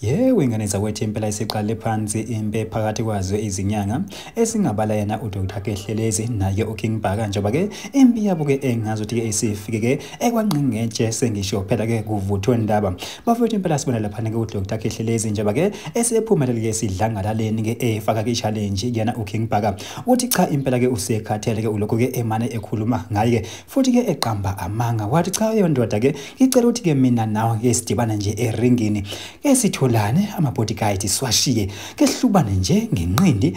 Yebo, ingane zakwethu impela isiqale phansi impe phakathi kwazo izinyanga esingabala yena uDr Khehlelezi naye uKing Bhaka, njengoba ke impi yabo ke engazi ukuthi ke isifike ke ekwanqingetshe, sengisho phela ke kuvuthwe ndaba. Bafowethu, impela sibona laphana ke uDr Khehlelezi njengoba ke esephumelele ke sidlangalaleni ke efaka ke challenge kuyena uKing Bhaka, uthi cha impela ke usekhathele ke ulokhu ke emane ekhuluma ngaye ke futhi ke eqamba amanga. Wathi cha yondoda ke ngicela ukuthi ke mina nawe ke sidibane nje eringini ke sitholane ama-bodyguard siwashiye ke sihlubane nje ngenqindi,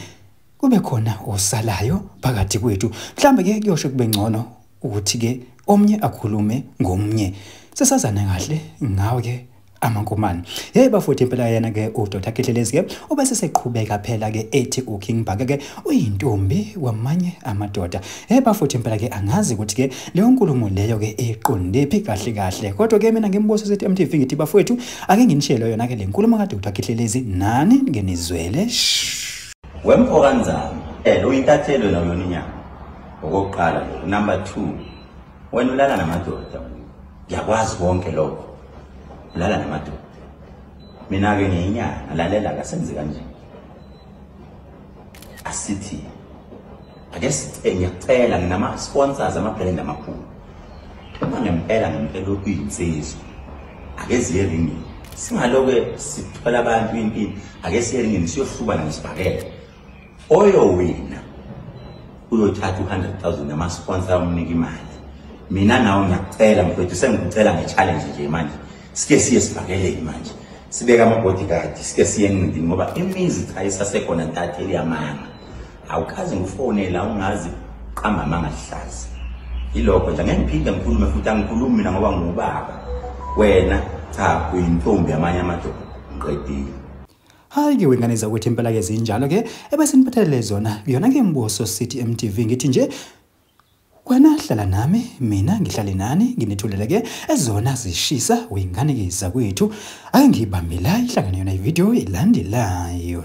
kube khona osalayo phakathi kwethu. Mhlambe ke kuyosho kube ngcono ukuthi ke omnye akhulume ngomnye, sesazana kahle ngawe ke amankomane. Hey bafowethu, impela yena ke uDr Khehlelezi ke ubese seqhubeka phela ke ethi uKing Bhaka ke uyintombi kwamanye amadoda. Hey bafowethu, impela ke angazi ukuthi ke leyo nkulumo leyo ke iqondephi kahle kahle, kodwa ke mina ngimbuso sethi MTV ngithi bafowethu ake nginishele yona ke le nkulumo kaDr Khehlelezi nani ngenizwele. Wemfo kanzama uyintathelo wena yona inyama okokuqala lo. Number 2, wena ulala namadoda, ngiyakwazi konke lokho, ulala namadoda. Mina-ke ngiyinyanga, lalela kasenze kanje, asithi ake ngiyakucela, nginama-sponsors ama-brand amakhulu, uma ngempela ngempela uyinsizwa ake siye eringini, singaloke sithola abantu impilo, ake siye eringini siyohlubana ngesibhakela, oyowina uyothatha u-100,000 nama-sponsor umnika imali. Mina nawe ngiyakucela mfowethu, sengikucela nge-challenge nje manje, sike siye sivakeleni manje, sibeke ama-bodyguard, sike siye enqindini, ngoba imizi cha isasekhona ntatheli yamanga. Awukaze ngikufonela ungazi qamba amanga lihlaza. Yilokho nje, angeke ngiphinde ngikhulume futhi, angikhulumi mina ngoba ngubaba. Wena cha uyintombi yamanye amadoda, ngiqedile. Hayi ke wengane zakwethu, impela ke zinjalo ke ebese niphathelele zona yona ke Mbuso City MTV. Ngithi nje wena hlala nami, mina ngihlale nani, nginithulele ke ezona zishisa wengane ke zakwethu. Ake ngibambe la, ihlangane yona ivideo ilandelayo.